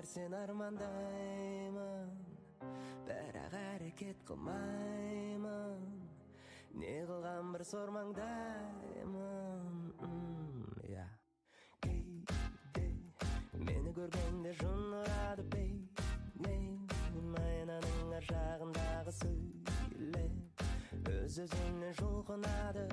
нәрсені армандаймын, бірақ әрекет қылмаймын. Не қылған бір сормаңдаймын. Я. Кейде мені көргенде жын ұрады бейнем, айнаның ар жағындағы сөйлеп өз өзінен жұлқынады.